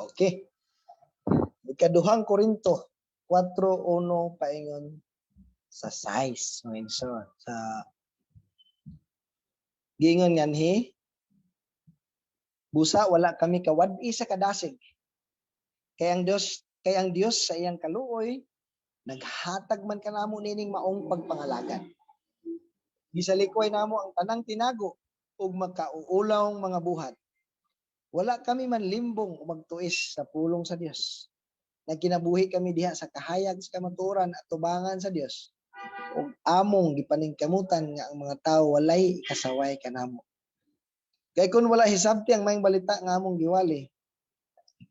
Okay. Ikaduhang Korinto 4:1 paingon sa 6, mga igsoon. Sa giingon nganhi, "Busa wala kami kawad-i sa kadasig. Kay ang Dios sa iyang kaluoy naghatag man kanamo nining maong pagpangalagad. Gisalikway namo ang tanang tinago ug makauulawng mga buhat. Wala kami manlimbong o magtuis sa pulong sa Dios. Nagkinabuhi kami diha sa kahayag sa kamatuoran at tubangan sa Dios. Ug among gipaningkamutan nga ang mga tawo walay ikasaway kanamo. Kay kun wala hisabti ang maayong balita nga among giwali,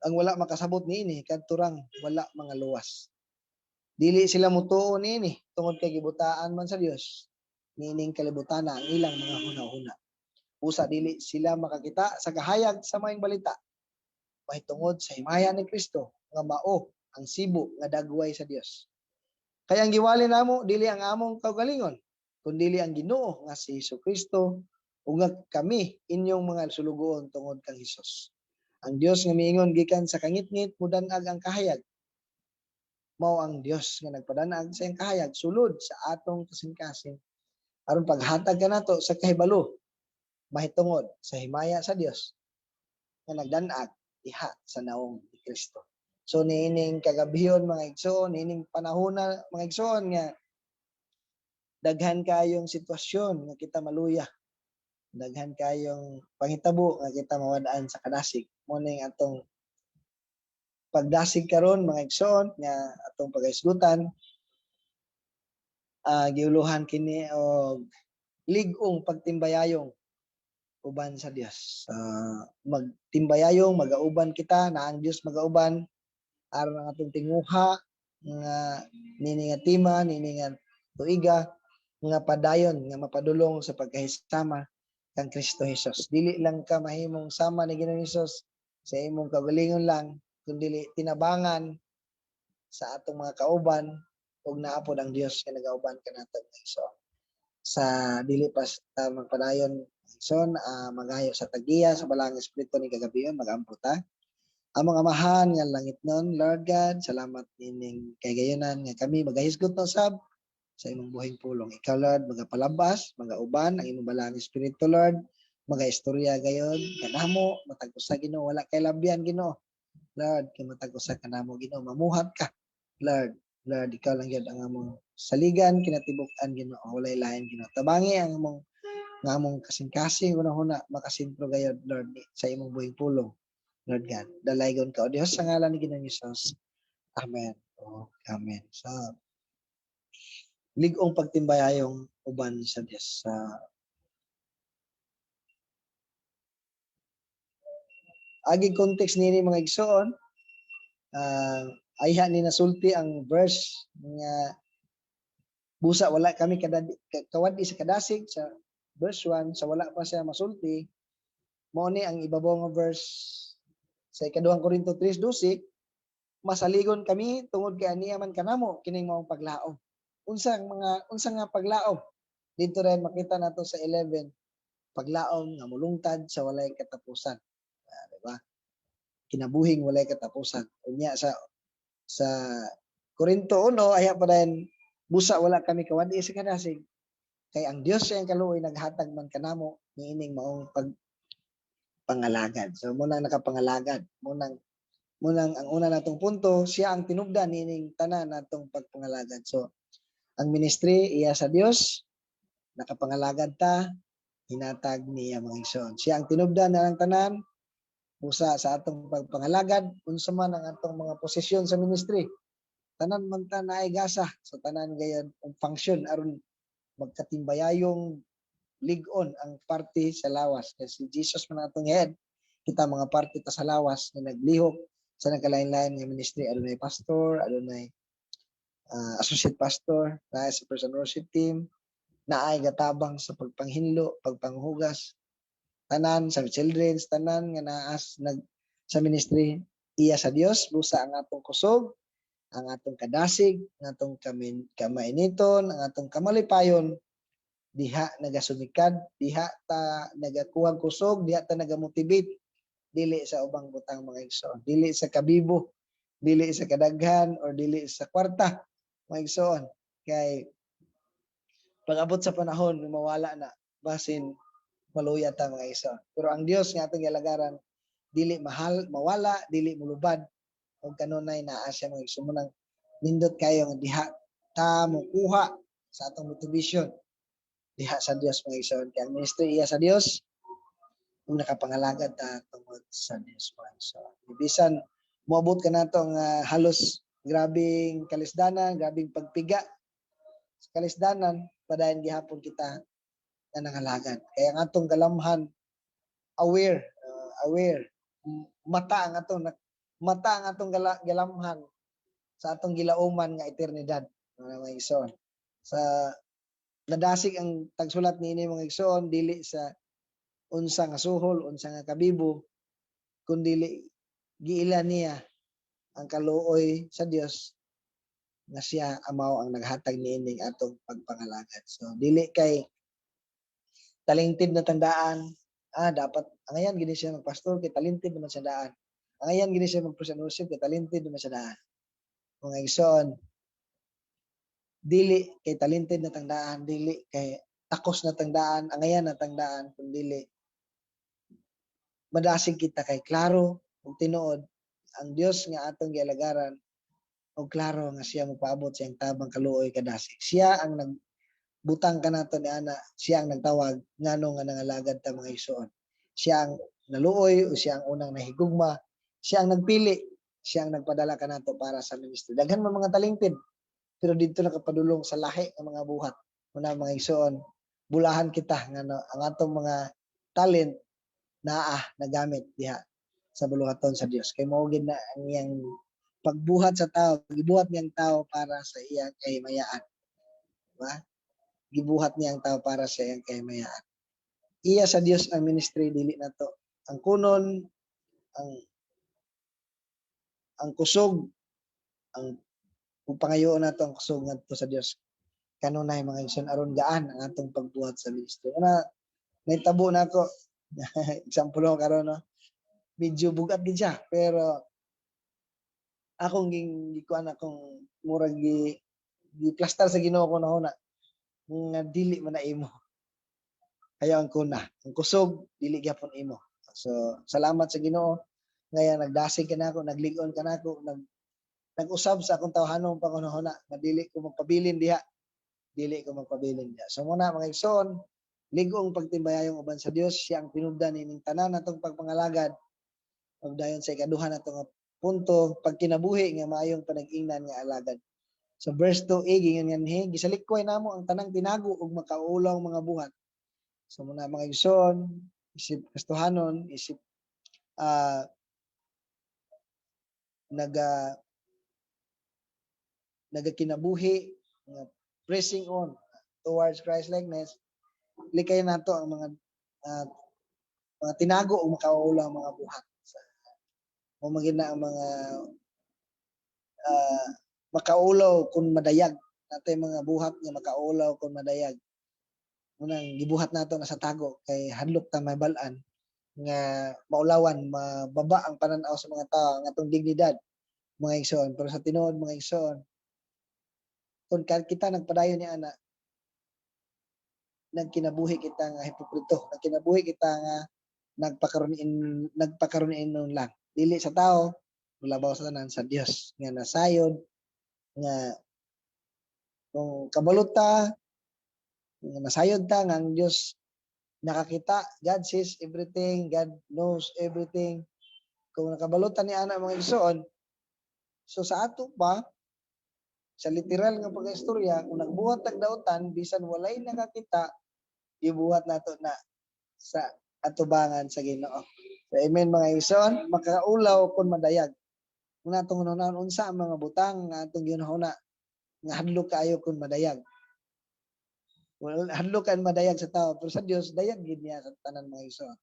ang wala makasabot niini kadto rang wala mga luwas. Dili sila mutuo niini tungod kay gibutaan man sa Dios niining kalibutan ang ilang mga hunahuna. Usa dili sila makakita sa kahayag sa maayong balita mahitungod sa himaya ni Kristo nga mao ang sibo nga dagway sa Dios. Kay ang giwali namo dili ang among kaugalingon, kundili ang Ginoo nga si Hesus Kristo ug nga kami inyong mga sulugoon tungod kang Hesus. Ang Dios nga miingon gikan sa kangitngit, mudan-ag ang kahayag. Mao ang Dios nga nagpadanag sa iyang kahayag sulod sa atong kasing-kasing aron paghatag kanato sa kahibalo mahitungod sa himaya sa Dios nga nagdan-ag diha sa naong ni Kristo." So niining kagabhion, mga igsoon, niining panahona, mga igsoon, nga daghan kayong sitwasyon nga kita maluya. Daghan kayong panghitabo nga kita mawad-an sa kadasig. Mao ning atong pagdasig karon, mga igsoon, nga atong pagahisgutan, giuluhan kini og lig-ong pagtimbayayong uban sa Dios. Magtimbayayong magauban kita na ang Dios magauban aron ang atong tinguha nga nini nga tema, nini nga tuiga nga padayon nga mapadulong sa pagkahisama kang Kristo Jesus. Dili lang ka mahimong sama ni Ginoong Hesus sa imong kaugalingon lang, kundi tinabangan sa atong mga kauban ug naa pod ang Dios nga nagauban kanato. So sa dili pa ta magpadayon son, magayo sa tag-iya sa Balaang Espiritu ni kagabion, magampo ta. Among Amahan nga langitnon, Lord God, salamat nining kagayonan nga kami magahisgot na usab sa imong buhing pulong. Ikaw, Lord, magapalabas, magauban ang imong Balaang Espiritu, Lord, magaistorya gayon kanamo matag usa, Ginoo. Wala kay labyan, Ginoo. Lord, kay matag usa kanamo, Ginoo, mamuhat ka, Lord. Lord, ikaw lang gyud ang among saligan, kinatibuk-an, Ginoo. Walay lain, Ginoo. Tabangi ang among nga among kasing-kasing hunahuna makasentro gayod, Lord, sa imong buhing pulong. Lord God, dalaygon ka o Dios sa ngalan ni Ginoong Hesus. Amen. Oh, amen. So, lig-ong pagtimbayayong uban sa Dios. Sa agi context nini, mga igsoon, ayha ni nasulti ang verse nga busa wala kami kawad-i sa kadasig sa verse 1. Sa wala pa siya masulti, mao ni ang ibabaw nga verse sa Ikaduhang Korinto 3:12, "Masaligon kami tungod kay aniya man kanamo kining maong paglaom." Unsa ang mga unsa nga paglaom? Dito rin makita nato sa 11, paglaom nga mulungtad sa walay katapusan. Di ba? Kinabuhing walay katapusan. Unya sa Korinto 1 ay pa din, "Busa wala kami kawad-i sa kadasig kay ang Dios sa iyang kaluoy naghatag man kanamo niining maong pag pangalagad." So mao nang nakapangalagad. Mao nang ang una natong punto, siya ang tinubdan niining tanan natong pagpangalagad. So ang ministry iya sa Dios, nakapangalagad ta, hinatag niya, mga igsoon. Siya ang tinubdan na ng tanan usa sa atong pagpangalagad, unsa man ang atong mga posisyon sa ministry. Tanan man ta naay gasa sa tanan gayon ang function aron magkatimbayayong lig-on ang parte sa lawas. Kasi si Jesus man ang atong head, kita mga parte ta sa lawas nga naglihok sa nagkalain-lain nga ministry. Adunay pastor, adunay associate pastor, naay sa person worship team, naay gatabang sa pagpanghinlo, pagpanghugas, tanan sa children's, tanan nga naas nag sa ministry iya sa Dios. Busa ang atong kusog, ang atong kadasig, ang atong kamainiton, ang atong kamalipayon diha nagasumikad, diha ta nagakuhang kusog, diha ta nagamotivate. Dili sa ubang butang, mga igsoon. Dili sa kabibo, dili sa kadaghan or dili sa kwarta, mga igsoon. Kay pag-abot sa panahon mawala na, basin maluya ta, mga igsoon. Pero ang Dios nga atong gialagaran dili mahal mawala, dili mulubad ug kanunay naa siya, mga igsoon. Munang nindot kayo nga diha ta mokuha sa atong motivation diha sa Dios, mga igsoon. Kay ang ministry iya sa Dios ug nakapangalagad ta tungod sa Dios, mga igsoon. Bisan moabot ka nato nga halos grabing kalisdanan, grabing pagpiga sa kalisdanan, padayon gihapon kita nga nangalagad. Kaya ang atong galamhan aware, aware mata ang atong mata ang atong galamhan sa atong gilauman nga eternidad, mga igsoon. Sa nadasig ang tagsulat niini, mga igsoon, dili sa unsa nga suhol, unsa nga kabibo, kundi giila niya ang kaluoy sa Dios nga siya amaw ang naghatag niining atong pagpangalagad. So dili kay talented na tandaan, dapat angayan gini siya magpastor kay talented naman siya daan. Angayan gini siya mag-present worship kay talented naman siya daan. Mga igsoon, dili kay talented na tandaan, dili kay takos na tandaan, angayan na tandaan, kundi madasig kita kay klaro ug tinuod ang Dios nga atong gialagaran og klaro nga siya mopaabot sa iyang tabang kaluoy kadasig. Siya ang nagbutang kanato ni ana, siya ang nagtawag ngano nga nangalagad ta, mga igsoon. Siya ang naluoy o siya ang unang nahigugma, siya ang nagpili, siya ang nagpadala kanato para sa ministry. Daghan man mga talented pero dito nakapadulong sa lahi ng mga buhat. Muna, mga igsoon, bulahan kita nga no, ang atong mga talent naa nagamit diha sa buluhaton sa Dios. Kay mao gid na ang iyang pagbuhat sa tao, gibuhat niyang tao para sa iyang kahimayaan. Diba? Gibuhat niya ang tao para sa iyang kahimayaan. Iya sa Dios ang ministry, dili nato. Ang kunon, ang kusog, ang kung pangayoon nato ang kusog ngadto sa Dios kanunay, mga igsoon, aron gaan ang atong pagbuhat sa ministry. Una, nahitabo na ako. Example lang karon, no. Medyo bugat din siya pero akong ging gikuan, akong murag gi gi-plastar sa Ginoo ko na huna nga dili man na imo. Ayaw ang kuna. Ang kusog dili gyapon imo. So salamat sa Ginoo ngayon nagdasig ka nako, naglig-on ka nako, nag-usab sa akong tawhanong pangunahuna nga dili ko magpabilin diha. Dili ko magpabilin diha. So muna, mga igsoon, lig-ong pagtimbayayong uban sa Dios, siya ang tinubdan ining tanan natong pagpangalagad. Ug dayon sa ikaduha nato nga punto, pagkinabuhi nga maayong panag-ingnan nga alagad. Sa verse 2a, gingon nga nihi, "Gisalikway namo ang tanang tinago ug makaulaw mga buhat." So muna, mga igsoon, isip Kristohanon, isip nagakinabuhi nga pressing on towards Christ likeness, likay nato ang mga tinago o makaulaw mga buhat. Sa mo magina ang mga makaulaw kung madayag natay mga buhat nga makaulaw kung madayag. Unang gibuhat nato na sa tago kay hadlok ta may balan nga maulawan, mababa ang pananaw sa mga tao ang atong dignidad, mga igsoon. Pero sa tinuod, mga igsoon, kung kita nagpadayon ni ana, nagkinabuhi kita nga hipokrito, nagkinabuhi kita nga nagpakaroon in lang, dili sa tao, labaw sa tanan sa Dios nga nasayod nga kung kabalo ta nga nasayod ta nga ang Dios nakakita. God sees everything, God knows everything. Kung nakabalo ta ni ana, mga igsoon, so sa ato pa sa literal nga pagkaistorya, kung nagbuhat tag dautan bisan walay nakakita, gibuhat nato na sa atubangan sa Ginoo. So, amen, mga igsoon, makaulaw kung madayag. Kung natong hunahunaan unsa ang mga butang nga atong ginahuna nga hadlok kaayo kung madayag. Well, hadlok kan madayag sa tao, pero sa Dios dayag gid niya sa tanan, mga igsoon.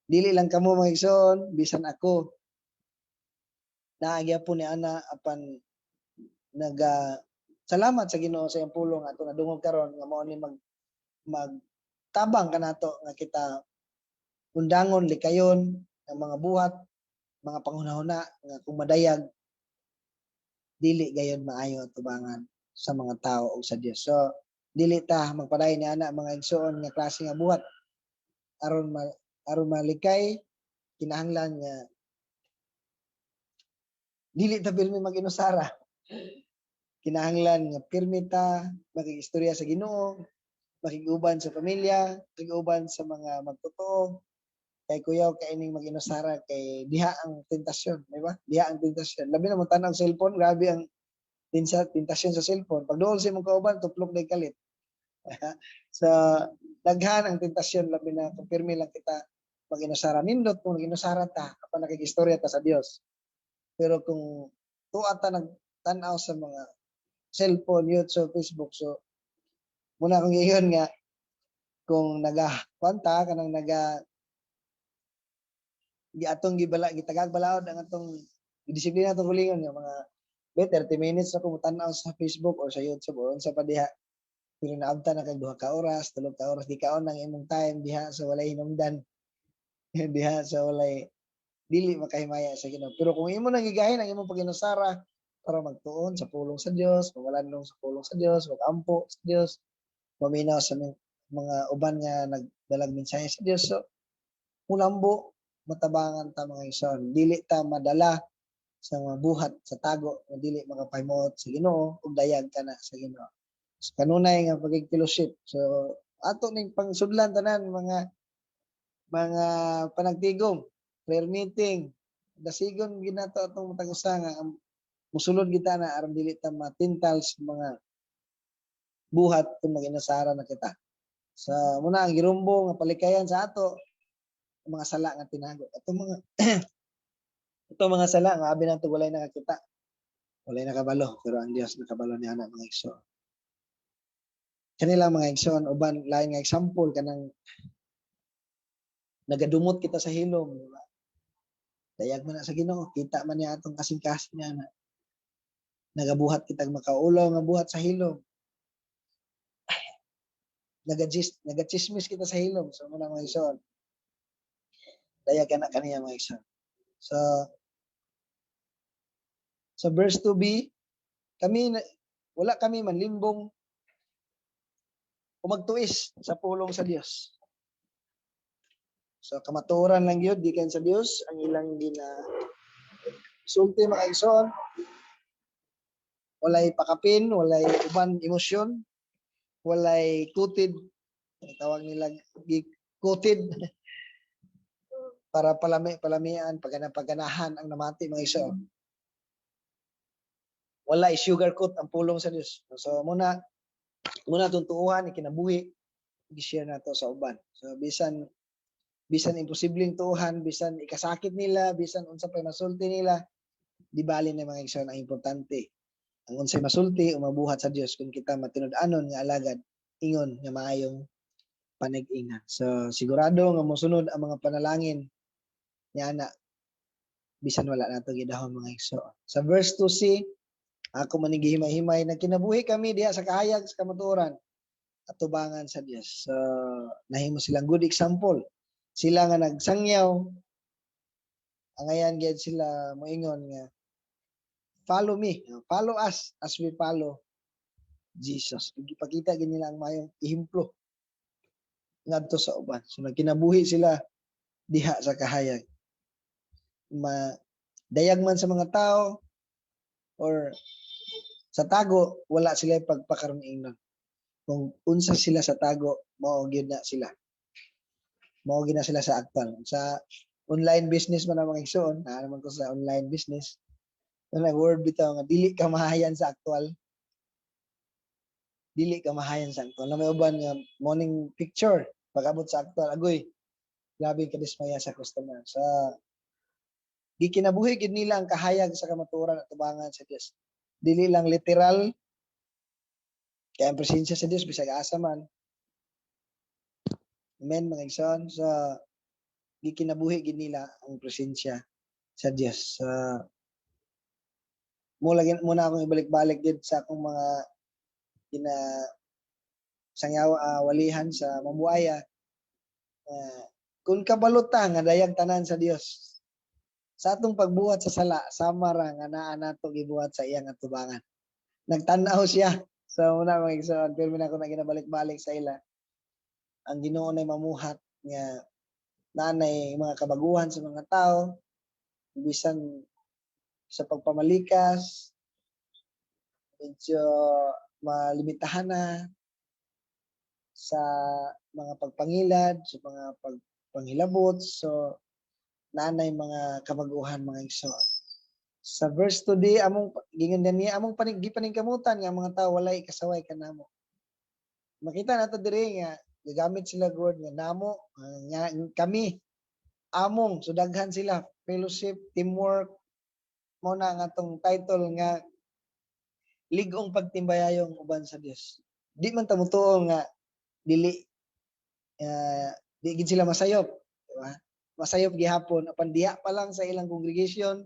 Dili lang kamo, mga igsoon, bisan ako naa gyapon ni ana apan naga salamat sa Ginoo sa iyang pulong ato nadungog karon nga mao ni mag magtabang kanato nga kita undangon, likayon. Ang mga buhat, mga panghunahuna nga kung madayag, dili gayon maayo tubangan sa mga tao o sa Dios. So dili ta magpadayon ni ana, mga igsoon, nga klase nga buhat. Aron malikay, kinahanglan nga dili ta pirmi mag-inusara. Kinahanglan nga pirmi ta makig-istorya sa Ginoo, makig-uban sa pamilya, makig-uban sa mga magtotoo. Kay kuyaw kay ining mag-inusara kay diha ang tentasyon, di ba? Diha ang tentasyon. Labi na mo tan-aw cellphone, grabe ang tentasyon sa cellphone. Pag duol sa imong kauban, tuplok day kalit. So daghan ang tentasyon, labi na kung pirmi lang kita mag-inusara. Nindot kung nag-inusara ta, apan nakig-istorya ta sa Dios. Pero kung tuwa ta nagtan-aw sa mga cellphone, YouTube, Facebook, so muna akong giingon nga kung naga kwanta kanang naga gi atong gibala gitagag balaod ang atong disiplina, atong kaugalingon nga mga be 30 minutes ako motan-aw sa Facebook or sa YouTube or unsa pa diha, pero naabtan na kag 2 ka oras, 3 ka oras, gikaon ang imong time diha sa walay hinungdan, diha sa walay dili makahimaya sa Ginoo. Pero kung imo nang gigahin ang imong paginusara para magtuon sa pulong sa Dios, mawalandong sa pulong sa Dios, magampo sa Dios, maminaw sa mga uban nga nagdalag mensahe sa Dios, so mulambo, matabangan ta, mga igsoon. Dili ta madala sa mga buhat sa tago nga dili makapahimuot sa Ginoo ug dayag kana sa Ginoo. So, kanunay nga pagig-fellowship. So ato ning pangsudlan tanan mga panagtigom, prayer meeting, dasigon ginato atong matag usa nga musulod kita na aron dili ta matintal sa mga buhat kung mag-inusara na kita. Sa muna ang girumbo nga palikayan sa ato ang mga sala nga tinago. Ato mga sala nga abi nato walay nakakita. Walay nakabalo, pero ang Dios nakabalo ni ana, mga igsoon. Kanila, mga igsoon, uban lain nga example, kanang nagadumot kita sa hilom, di ba? Dayag man na sa Ginoo, kita man niya atong kasing-kasing niya na. Nagabuhat kitag makaulaw nga buhat sa hilom. Nagachismis kita sa hilom. So muna, mga igsoon. Dayag ka na kaniya, mga igsoon. So sa verse 2b, wala kami manlimbong o magtuis sa pulong sa Dios. So kamatuoran lang gyud gikan sa Dios ang ilang gina sulti, mga igsoon. Walay pakapin, walay uban emosyon, walay kutid, ang tawag nila kutid para palami palamian pagana paganahan ang namati, mga igsoon. Walay sugar coat ang pulong sa Dios. So muna muna atong tuohan, ikinabuhi, gi-share nato sa uban. So bisan bisan imposibleng tuohan, bisan ikasakit nila, bisan unsa pay masulti nila, di bali na, mga igsoon. Ang importante, ang unsay masulti o mabuhat sa Dios kung kita matinud-anon nga alagad ingon nga maayong panag-ingan. So sigurado nga mosunod ang mga panalangin niya ana bisan wala nato gidahom, mga igsoon. Sa verse 2c, ako man gihimay-himay, nagkinabuhi kami diha sa kahayag sa kamatuoran atubangan sa Dios. So nahimo silang good example. Sila nga nagsangyaw, angayan gyud sila moingon nga "Follow me, follow us as we follow Jesus." Gipakita gid nila ang mayong ehemplo ngadto sa uban. So nagkinabuhi sila diha sa kahayag. Ma dayag man sa mga tao or sa tago, wala sila pagpakaroon. Kung unsa sila sa tago, mao gyud na sila. Mao gyud na sila sa aktual. Sa online business man ang mga igsoon, naa naman ko sa online business. Kanang word bitaw nga dili ka mahayan sa aktual. Dili ka mahayan sa aktual. Na may uban nga morning picture pag-abot sa aktual, agoy. Grabe ka dismaya sa customer. Sa gikinabuhi gid nila ang kahayag sa kamatuoran at tubangan sa Dios. Dili lang literal kay ang presensya sa Dios bisag asa man. Amen, mga igsoon. So gikinabuhi gid nila ang presensya sa Dios. So mula muna akong ibalik-balik gid sa akong mga gina sangyaw walihan sa Mabuaya. Kung kabalo ta nga dayag tanan sa Dios sa atong pagbuhat sa sala, sama ra nga naa nato gibuhat sa iyang atubangan. Nagtan-aw siya. So muna, mga igsoon, pirmi na ako na ginabalik-balik sa ila. Ang Ginoo nay mamuhat nga naanay mga kabaguhan sa mga tao, bisan sa pagpamalikas, medyo malimitahan na sa mga pagpangilad, sa mga pagpanghilabot. So, naanay mga kabaguhan, mga igsoon. Sa verse 2d, among gingon niya, among panig gipaningkamutan nga ang mga tao walay ikasaway kanamo. Makita nato diri nga gigamit sila word nga namo, nga kami, among. So daghan sila, fellowship, teamwork. Mo na nga atong title nga lig-ong pagtimbayayong uban sa Dios. Di man ta motuo nga dili di gid sila masayop, di ba? Masayop gihapon apan diha pa lang sa ilang congregation,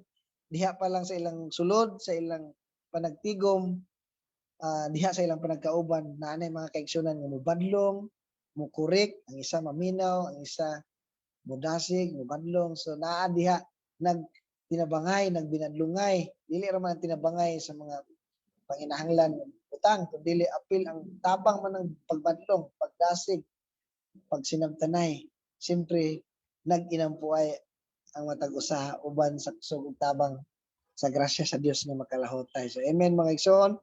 diha pa lang sa ilang sulod, sa ilang panagtigom, diha sa ilang panagkauban, naanay mga kaigsunan nga mobadlong, mukurik, ang isa maminaw, ang isa mudasig, mubadlong. So naa diha nag tinabangay, nagbinadlungay. Dili ra man ang tinabangay sa mga panginahanglan utang, kundi apil ang tabang man ng pagbadlong, pagdasig, pagsinabtanay. Siyempre, nag-inampuay ang matag usa uban sa kusog ug tabang sa grasya sa Dios nga makalahotay. So amen, mga igsoon.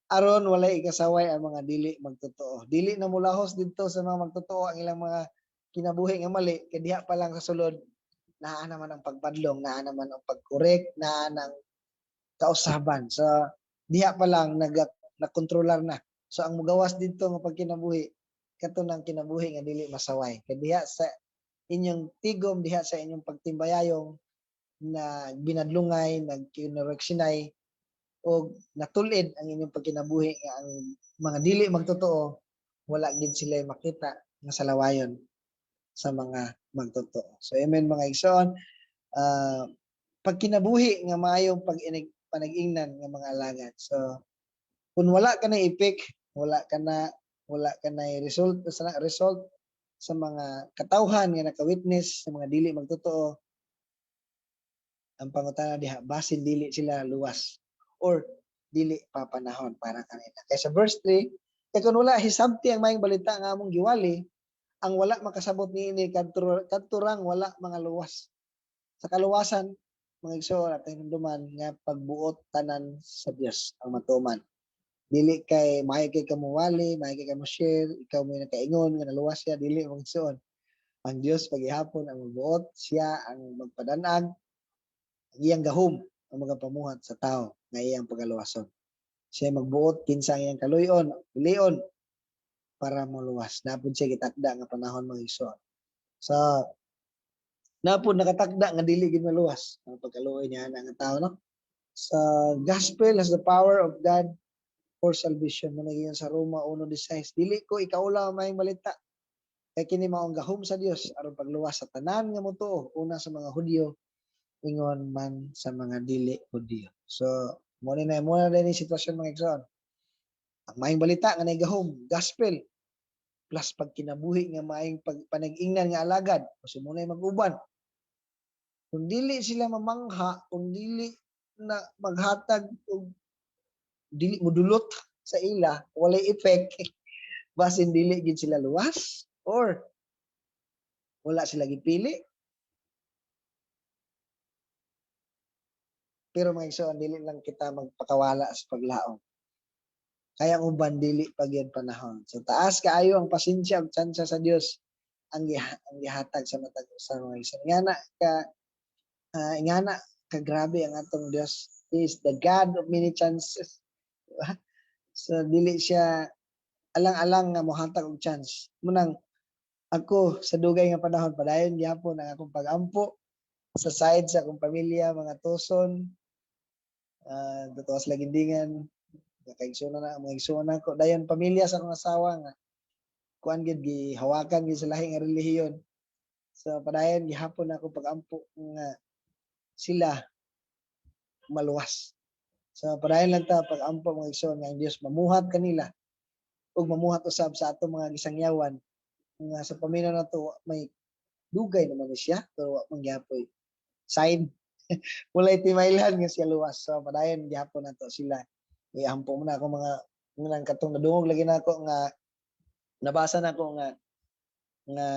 Aron walay ikasaway ang mga dili magtotoo. Dili na mulahos didto sa mga magtotoo ang ilang mga kinabuhi nga mali kay diha pa lang sa sulod naa naman ang pagbadlong, naa naman ang pagkorek, naa ang kausaban. So diha pa lang nag nakontrolar na. So ang mugawas didto nga pagkinabuhi, kato nang kinabuhi nga dili masaway. Kay diha sa inyong tigom, diha sa inyong pagtimbayayong na binadlungay, nagkinoreksinay o natulid ang inyong pagkinabuhi nga ang mga dili magtotoo, wala gid sila makita nga salawayon sa mga magtotoo. So amen, mga igsoon, pagkinabuhi nga maayong pag panag-ingnan nga mga alagad. So kung wala ka na ipik, wala ka na result sa result sa mga katawhan nga naka-witness sa mga dili magtotoo, ang pangutana diha, basin dili sila luwas or dili pa panahon para kanila. Kay sa verse 3, kay kung wala hisabti ang maayong balita nga among giwali, ang wala makasabot niini kadto kadto rang wala mga luwas. Sa kaluwasan, mga igsoon, atong hinumduman nga pagbuot tanan sa Dios ang matuman. Dili kay maayo kay kamuwali, maayo kay kamo share, ikaw mo nakaingon nga naluwas siya, dili, mga igsoon. Ang Dios pagihapon ang magbuot, siya ang magpadanag, ang iyang gahom ang magapamuhat sa tao nga iyang pagaluwason. Siya magbuot kinsa ang iyang kaluyon, pilion para moluwas. Napod siya gitakda nga panahon, mga igsoon. So napod nakatakda nga dili gid maluwas ang pagkaluoy niya na nga tao, no. Sa gospel has the power of God for salvation man sa Roma 1:16. Dili ko ikaula ang maayong balita. Kay kini mao ang gahom sa Dios aron pagluwas sa tanan nga motuo, una sa mga Hudyo, ingon man sa mga dili Hudyo. So, mo na din yung sitwasyon, mga igsoon. Ang maayong balita nga gahom, gospel, plus pagkinabuhi nga maayong pag, panag-ingnan nga alagad, kasi mo na mag-uban. Kung dili sila mamangha, kung dili na maghatag og dili modulot sa ila, walay effect, basin dili gid sila luwas or wala sila gipili. Pero mga igsoon, dili lang kita magpakawala sa paglaom. Kaya ang uban dili pa gyud panahon. So taas kaayo ang pasensya ug tsansa sa Dios ang gihatag sa matag usa, mga igsoon. Ingana ka grabe ang atong Dios. He is the God of many chances. Diba? So dili siya alang-alang nga mohatag og chance. Munang ako sa dugay nga panahon, padayon gihapon ang akong pag-ampo sa side sa akong pamilya, mga tuson, totoo sa Lagindingan, nakaigsoon na mga igsoon nako. Dayon pamilya sa akong asawa nga kuan gid, gihawakan gid sa lahi nga relihiyon. So padayon gihapon ako pag-ampo nga sila maluwas. So padayon lang ta pag-ampo, mga igsoon, nga ang Dios mamuhat kanila ug mamuhat usab sa atong mga gisangyawan nga sa paminaw nato may Dugay naman ni siya pero wa man gihapoy sign, walay timaylan nga siya luwas. So padayon gihapon nato sila. Iampo mo na ako mga nang katong nadungog lagi nako nga nabasa nako nga nga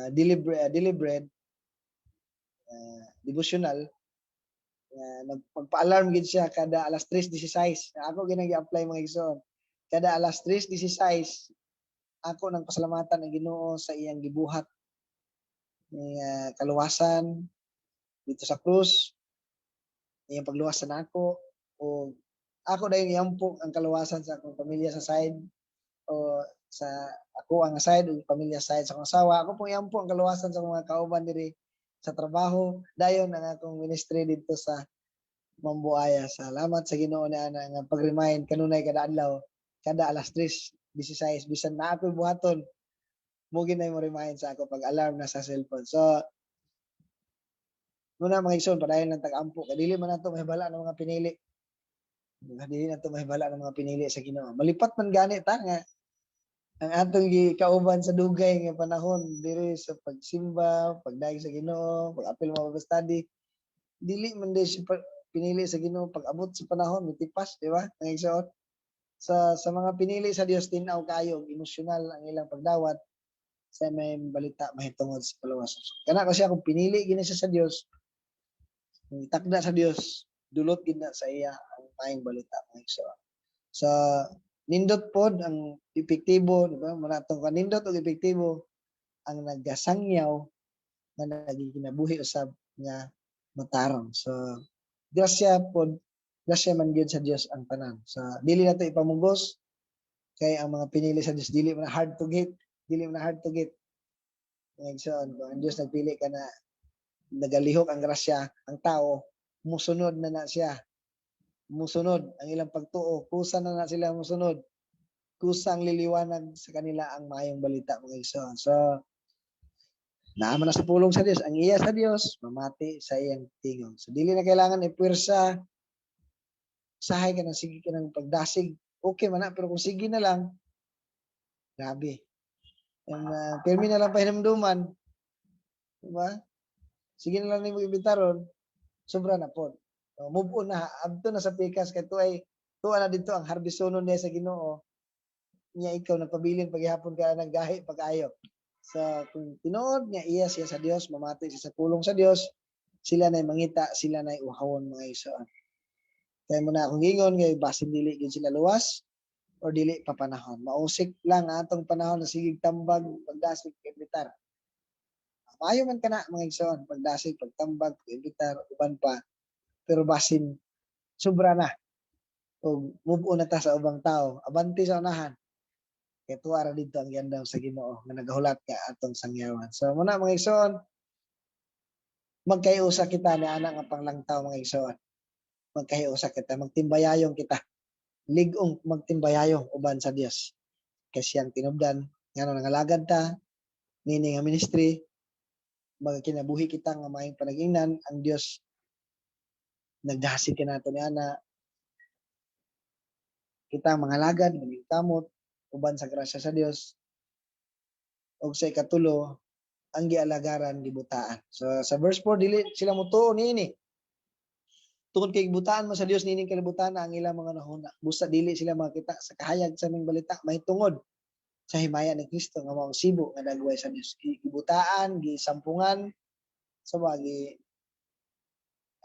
daily bread devotional nga nagpa-alarm gid siya kada alas 3:16. Ako ginang gi-apply, mga igsoon. Kada alas 3:16 ako nang pasalamatan ang Ginoo sa iyang gibuhat nga kaluwasan dito sa krus, iyang pagluwas sa nako, o ako dayon iampo ang kaluwasan sa akong pamilya sa side o sa ako ang side ug pamilya side sa akong asawa. Ako pong iampo ang kaluwasan sa akong mga kauban diri sa trabaho, dayon ang akong ministry dito sa Mambuaya. Salamat sa Ginoo na ana nga pag-remind kanunay kada adlaw, kada alas 3:16, bisan na ako'y buhaton mo ginay mo remind sa ako pag alarm na sa cellphone. So muna, mga igsoon, padayon lang tag-ampo kay dili man nato mahibala ng mga pinili. Dili nato mahibala ng mga pinili sa Ginoo. Malipat man gani ta nga ang atong gikauban sa dugay nga panahon diri sa pagsimba, pagdaig sa Ginoo, pag-apil mga Bible study, dili man di siya pinili sa Ginoo. Pag abot sa panahon mitipas, di ba, mga igsoon? Sa mga pinili sa Dios, tin-aw kaayo, emosyonal ang ilang pagdawat sa may balita mahitungod sa kaluwasan. So, kana kasi akong pinili gini siya sa Dios, kung itakda sa Dios, dulot gid na sa iya ang maayong balita, mga igsoon. So nindot pod ang epektibo, di ba? Manatong kanindot og epektibo ang nagasangyaw nga naging kinabuhi usab nga matarong. So grasya pod, grasya man gyud sa Dios ang tanan. So dili nato ipamugos kay ang mga pinili sa Dios dili man hard to get, dili man hard to get. Igsoon, kung ang Dios nagpili ka na, nagalihok ang grasya, ang tao musunod na na siya. Musunod ang ilang pagtuo, kusa na na sila musunod. Kusang liliwanag sa kanila ang maayong balita, mga igsoon. So naa man na sa pulong sa Dios, ang iya sa Dios, mamati sa iyang tingog. So dili na kailangan ipuwersa, sahay ka ng sige ka ng pagdasig. Okay man na, pero kung sige na lang, grabe. And pirmi na lang pahinumduman, diba? Sige na lang nimo ibitaron, sobra na po. So, move on na, abto na sa pikas kay tuay tuwa na dito ang harbisonon niya sa Ginoo. Nya ikaw nagpabilin paghihapon ka ng gahi pag-ayo. So kung tinuod nga iya siya sa Dios, mamati siya sa pulong sa Dios, sila nay mangita, sila nay uhawon, mga igsoon. Kaya mo na akong gingon kay basin dili gyud sila luwas or dili pa panahon. Mausik lang ang atong panahon na sigig tambag, pagdasig, pag-imbitar. Maayo man kana, mga igsoon, pagdasig, pagtambag, pag-imbitar, uban pa. Pero basin sobra na. O move on na ta sa ubang tao. Abante sa unahan. Kay tuwa ra dito ang giandam sa Ginoo nga nagahulat ka atong sangyawan. So muna, mga igsoon, magkahiusa kita ni ana nga panglangtaw, mga igsoon. Magkahiusa kita, magtimbayayong kita. Lig-ong magtimbayayong uban sa Dios. Kay siyang tinubdan ngano nangalagad ta nini nga ministry, magkinabuhi kita nga maayong panag-ingnan ang Dios nagdasig kanato ni ana. Kita mga alagad maging kamot uban sa grasya sa Dios. Ug sa ikatulo, ang gialagaran gibutaan. So sa verse 4, dili sila motuo niini tungod kay gibutaan mo sa Dios niining kalibutan ang ilang mga nahuna. Busa dili sila makita sa kahayag sa aming balita mahitungod sa himaya ni Kristo nga mao ang sibo nga dagway sa Dios. Gibutaan, gisampungan sa bagi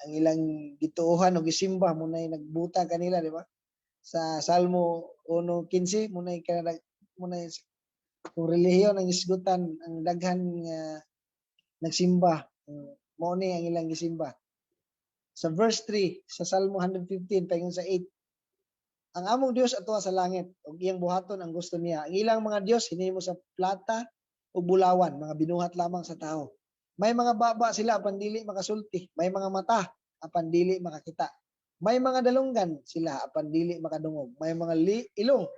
ang ilang gituohan o gisimba mo na nagbuta kanila, di ba? Sa Salmo 1:15, mo na kanag mo na kung relihiyon ang isgutan, ang daghan nga nagsimba mao ni ang ilang gisimba. Sa verse 3 sa Salmo 115 paingon sa 8, ang among Dios atua sa langit ug iyang buhaton ang gusto niya. Ang ilang mga dios hinimo sa plata ug bulawan, mga binuhat lamang sa tao. May mga baba sila apan dili makasulti, may mga mata apan dili makakita. May mga dalunggan sila apan dili makadungog, may mga ilong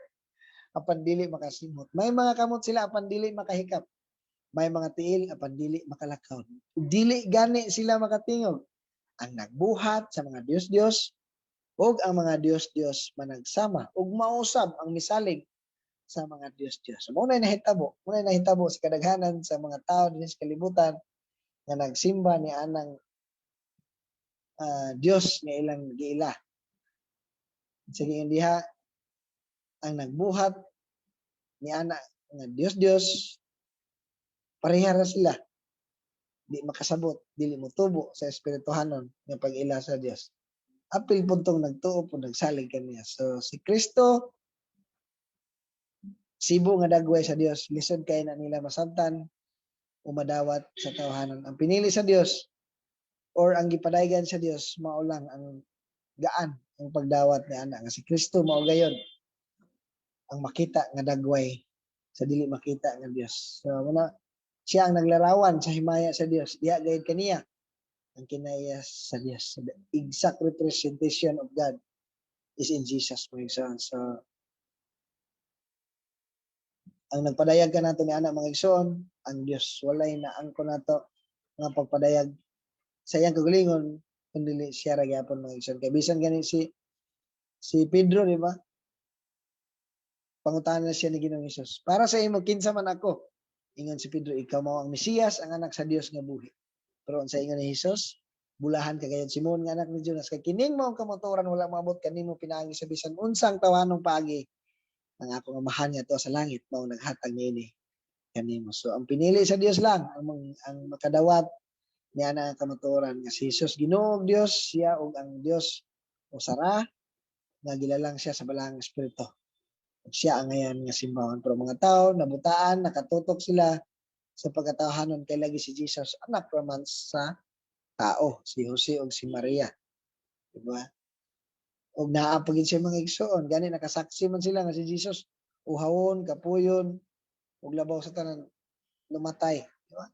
apan dili makasimot. May mga kamot sila apan dili makahikap. May mga tiil apan dili makalakaw. Dili gani sila makatingog. Ang nagbuhat sa mga dios-dios ug ang mga dios-dios managsama ug mausab ang misalig. Sa mga Diyos-Diyos. So, mao na nahitabo sa kadaghanan sa mga tao dinhi sa kalibutan nga nagsimba ni anang Dios nga ilang giila. Sige, diha ang nagbuhat ni ana nga Dios Dios, pareha ra sila, di makasabot, dili motubo sa espirituhanon nga pag-ila sa Dios, apil puntong nagtuo po, nagsalig kaniya. So si Kristo, sibo nga dagway sa Dios, lisod kay na nila masabtan o madawat sa tawhanon. Ang pinili sa Dios or ang gipadaygan sa Dios, mao lang ang gaan ang pagdawat ni ana nga si Kristo. Mao gayon ang makita nga dagway sa dili makita nga Dios. So muna siya ang naglarawan sa himaya sa Dios. Diha gayud kaniya ang kinaiya sa Dios. So, the exact representation of God is in Jesus, mga igsoon. So ang nagpadayag ka nato ni ana, mga igsoon, ang Dios. Walay na angko nato nga pagpadayag sa iyang kagalingon kundi siya ra gyapon, mga igsoon. Kay bisan gani si Pedro, di ba? Pangutana siya ni Ginoong Hesus, "Para sa imo, kinsa man ako?" Ingon si Pedro, "Ikaw mao ang Mesiyas, ang anak sa Dios nga buhi." Pero unsa ingon ni Hesus? "Bulahan ka gayud, Simon nga anak ni Jonas, kay kining maong kamatuoran wala moabot kanimo pinaagi sa bisan unsang tawhanong paagi. Ang akong Amahan nga tuwa sa langit mao naghatag niini kanimo." So ang pinili sa Dios lang ang makadawat niya na ang kamatuoran nga si Jesus Ginoo ug Dios siya ug ang Dios usara nga gilalang siya sa Balaang Espiritu. Ug siya ang ngayan nga simbahon. Pero mga tao nabutaan, nakatutok sila sa pagkatawhanon kay lagi si Jesus anak raman sa tao, si Jose ug si Maria. Diba? Og naa pa gid siya, mga igsoon, gani nakasaksi man sila nga si Jesus uhawon, kapuyon, ug labaw sa tanan, lumatay, di ba?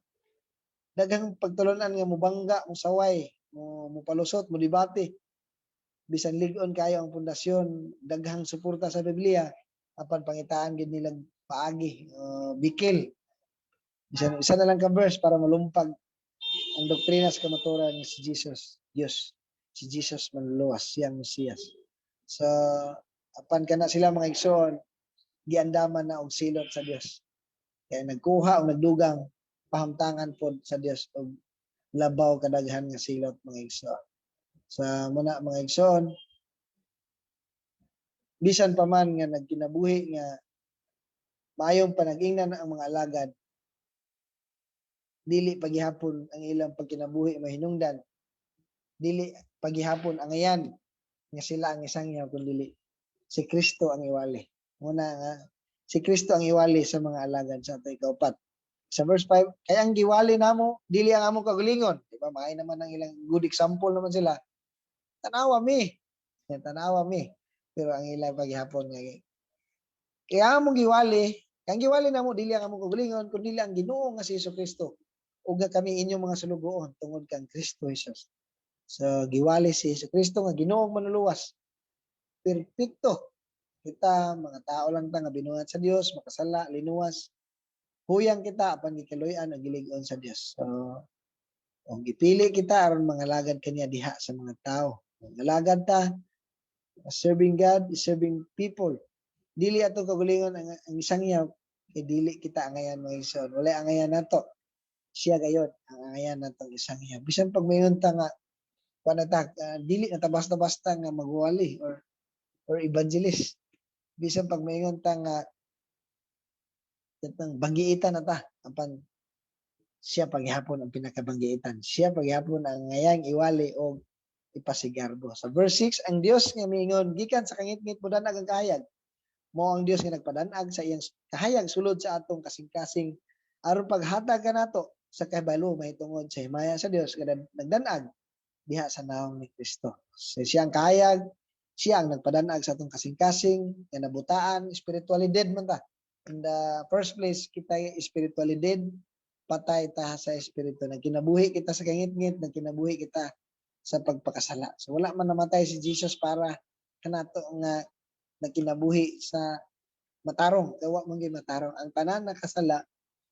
Daghang pagtulunan nga mubangga, musaway, mo mupalusot, mo debate. Bisan lig-on kayo ang pundasyon, daghang suporta sa Biblia, apan pangitaan gid nilang paagi, bikil. Bisan isa na lang ka verse para malumpag ang doktrina sa kamatuoran nga si Jesus, Dios, si Jesus manluluwas, siya ang Mesiyas. So, apan kana sila, mga igsoon, giandaman na og silot sa Dios. Kaya nagkuha o nagdugang pahamtangan pod sa Dios og labaw kadaghan nga silot, mga igsoon. Sa muna, mga igsoon, bisan pa man nga nagkinabuhi nga maayong panag-ingnan ang mga alagad, dili pagihapon ang ilang pagkinabuhi mahinungdan. Dili pagihapon angayan nga sila ang isangyaw kun dili si Kristo ang iwali. Muna nga si Kristo ang iwali sa mga alagad sa atong ikaupat. Sa verse 5, kaya ang giwali namo dili ang among kagalingon, di ba? Maay naman ang ilang good example naman sila. Tanawa mi. Yan, tanawa mi. Pero ang ilang paghihapon nga kaya among giwali, kang giwali namo dili ang among kagalingon kun dili ang Ginoo nga si Jesu Kristo ug nga kami inyong mga sulugoon tungod kang Kristo Jesus. So giwali si Jesu Kristo nga Ginoo manluluwas. Perpekto. Kita mga tao lang ta nga binuhat sa Dios, makasala, linuwas. Huyang kita apan gikaluy-an ug gilig-on sa Dios. So ug gipili kita aron mangalagad kaniya diha sa mga tao. Mangalagad ta, serving God is serving people. Dili ato kagalingon ang isangyaw kay dili kita angayan, mga igsoon. Wala angayan nato. Siya gayon ang angayan natong isangyaw. Bisan pag mayon ta nga kuan ta, dili na ta basta-basta nga magwali or evangelist. Bisan pag maingon ta nga katong banggiitan na ta, apan siya paghihapon ang pinakabanggiitan. Siya paghihapon ang ngayang iwali og ipasigarbo. Sa verse 6, ang Dios nga miingon, "Gikan sa kangitngit modan-ag ang kahayag." Mao ang Dios nga nagpadan-ag sa iyang kahayag sulod sa atong kasing-kasing aron paghatag kanato sa kahibalo mahitungod sa himaya sa Dios nga nagdan-ag diha sa nawong ni Kristo. So, siya ang kahayag, siya ang nagpadan-ag sa atong kasing-kasing nga nabutaan, spiritually dead man ta. In the first place, kita spiritually dead, patay ta sa espiritu. Nagkinabuhi kita sa kangitngit, nagkinabuhi kita sa pagpakasala. So wala man namatay si Jesus para kanato nga nagkinabuhi sa matarong. Gawa man gyud matarong. Ang tanan nakasala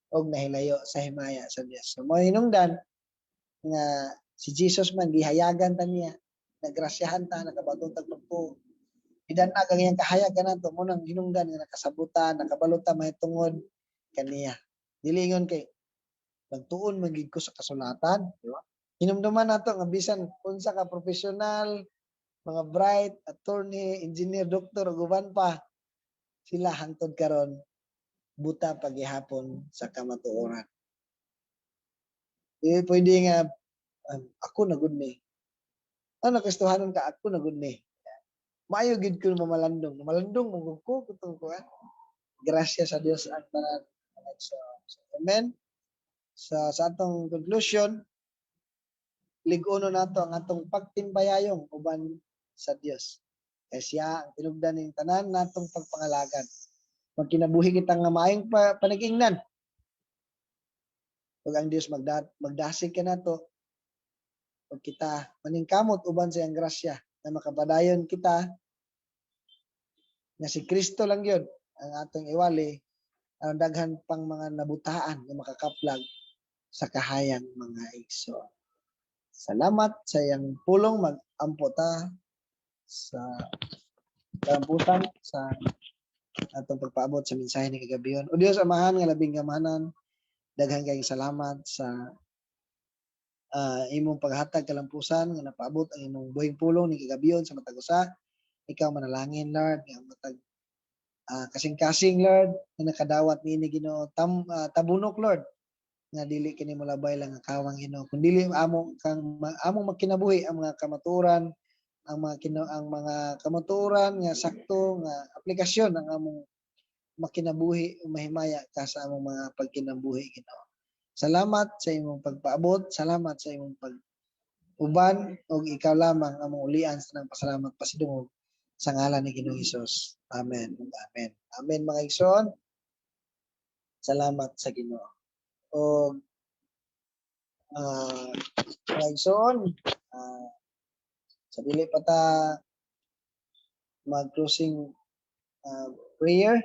og nahilayo sa himaya sa Dios. So mo hinungdan nga si Jesus man gihayagan ta niya, nagrasyahan ta, nakabaton tag pagtuo. Gidan-ag ang iyang kahayag kanato, mao nang hinungdan nga nakasabutan, nakabalo ta mahitungod kaniya. Dili ingon kay nagtuon man gid ko sa kasulatan, di ba? Hinumduman nato nga bisan unsa ka profesional, mga bright, attorney, engineer, doktor ug uban pa, sila hangtod karon buta pagihapon sa kamatuoran. Di pwede nga ako na gud ni. Ano, Kristohanon ka, ako na gud ni. Maayo gid ko mamalandong. Malandong mo gud ko kutong kuan. Grasya sa Dios ang tanan. So, amen. Sa atong conclusion, lig-uno nato ang atong pagtimbayayong uban sa Dios. Kay siya ang tinugdan ning tanan natong pagpangalagan. Magkinabuhi kita nga maayong panag-ingnan. Ug ang Dios magdasig kanato ug kita maningkamot uban sa iyang grasya na makapadayon kita nga si Kristo lang yun ang atong iwali ang daghan pang mga nabutaan nga makakaplag sa kahayag, mga igsoon. Salamat sa iyang pulong. Mag-ampo ta sa kalampusan sa atong pagpaabot sa mensahe ni kagabion. O Dios Amahan nga labing gamhanan, daghan kayong salamat sa imong paghatag kalampusan nga napaabot ang imong buhing pulong ni kagabion sa matag usa. Ikaw manalangin, Lord, nga matag kasing-kasing, Lord, nga nakadawat niini, Ginoo, tabunok, Lord, nga dili kini molabay lang ang kawang, Ginoo, kun dili amo kang among magkinabuhi ang mga kamatuoran, ang mga kamatuoran nga sakto nga aplikasyon ang among makinabuhi. Mahimaya ka sa among mga pagkinabuhi, Ginoo. Salamat sa imong pagpaabot, salamat sa imong pag uban ug ikaw lamang among ulian sa nang pasalamat, pasidungog sa ngalan ni Ginoong Hesus. Amen ug amen. Amen, mga igsoon. Salamat sa Ginoo. Og mga igsoon, sa dili pa ta mag-closing prayer,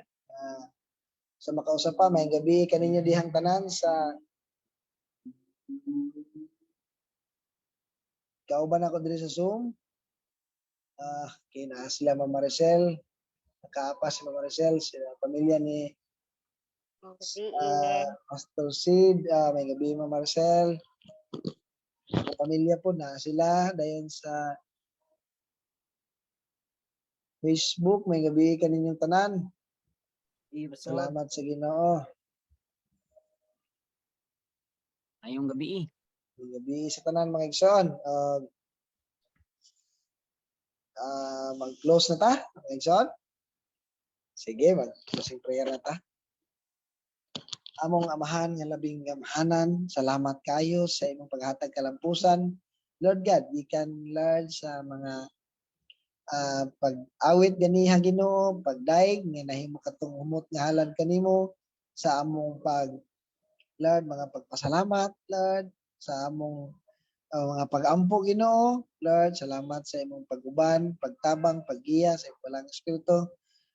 sa makausap pa, may gabi kaninyo dihang tanan sa kauban ako diri sa Zoom. Ah, kina sila Ma'am Maricel, nakaapa si Ma'am Maricel, sila pamilya ni Pastor Sid, may gabi, Ma'am Marcel. Ang pamilya po na sila dayon sa Facebook, may gabi kaninyong tanan. Salamat sa Ginoo. Ayong gabi eh. May gabi sa tanan, mga igsoon. Mag-close na ta, mga igsoon. Sige, mag-closing prayer na ta. Among Amahan nga labing gamhanan, salamat kayo sa imong paghatag kalampusan. Lord God, gikan, Lord, sa mga pag-awit ganiha, Ginoo, pagdaig nga nahimo katong humot nga halad kanimo sa among pag, Lord, mga pagpasalamat, Lord, sa among mga pag-ampo, Ginoo. Lord, salamat sa imong pag-uban, pagtabang, paggiya sa imong Balaang Espiritu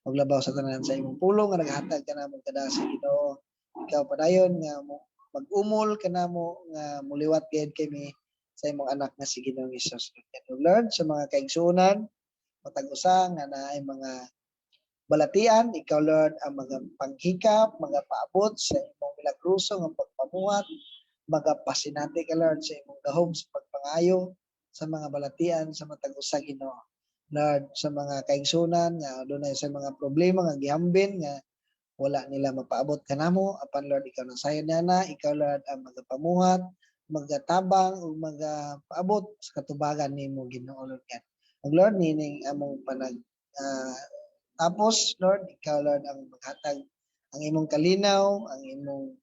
ug labaw sa tanan sa imong pulong nga naghatag kanamo kadasig, Ginoo. Ikaw padayon nga mo mag-umol kanamo nga muliwat gayud kami sa imong anak nga si Ginoong Hesus. Lord, sa mga kaigsuonan matag usa nga naay mga balatian, ikaw, Lord, ang mga panghikap, mga paabot sa imong milagroso nga pagpamuhat, magapasinati ka, Lord, sa imong gahom sa pagpangayo sa mga balatian sa matag usa, Ginoo. Lord, sa mga kaigsunan nga dunay sa mga problema nga gihambin nga wala nila mapaabot kanamo, apan, Lord, ikaw nang sayon niana, ikaw, Lord, ang magapamuhat, magatabang ug magapaabot sa katubagan nimo, Ginoo, Lord God. Ug Lord, nining among panag tapos, Lord, ikaw, Lord, ang maghatag ang imong kalinaw, ang imong,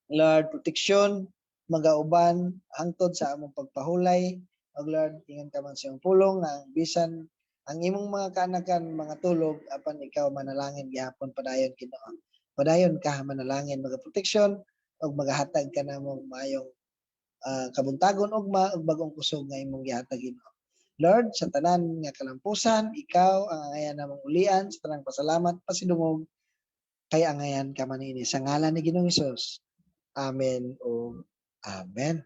Lord, proteksyon magauban hangtod sa among pagpahulay. Ug Lord, ingon ka man sa imong pulong nga bisan ang imong mga kaanakan mga tulog, apan ikaw manalangin gihapon padayon, Ginoo. Padayon ka manalangin, magaproteksyon ug magahatag ka namo maayong kabuntagon, ugma ug bagong kusog nga imong gihatag, Ginoo. Lord, sa tanan nga kalampusan, ikaw ang angayan namong ulian sa tanang pasalamat, pasidungog, kay angayan ka man ini sa ngalan ni Ginoong Hesus. Amen o amen.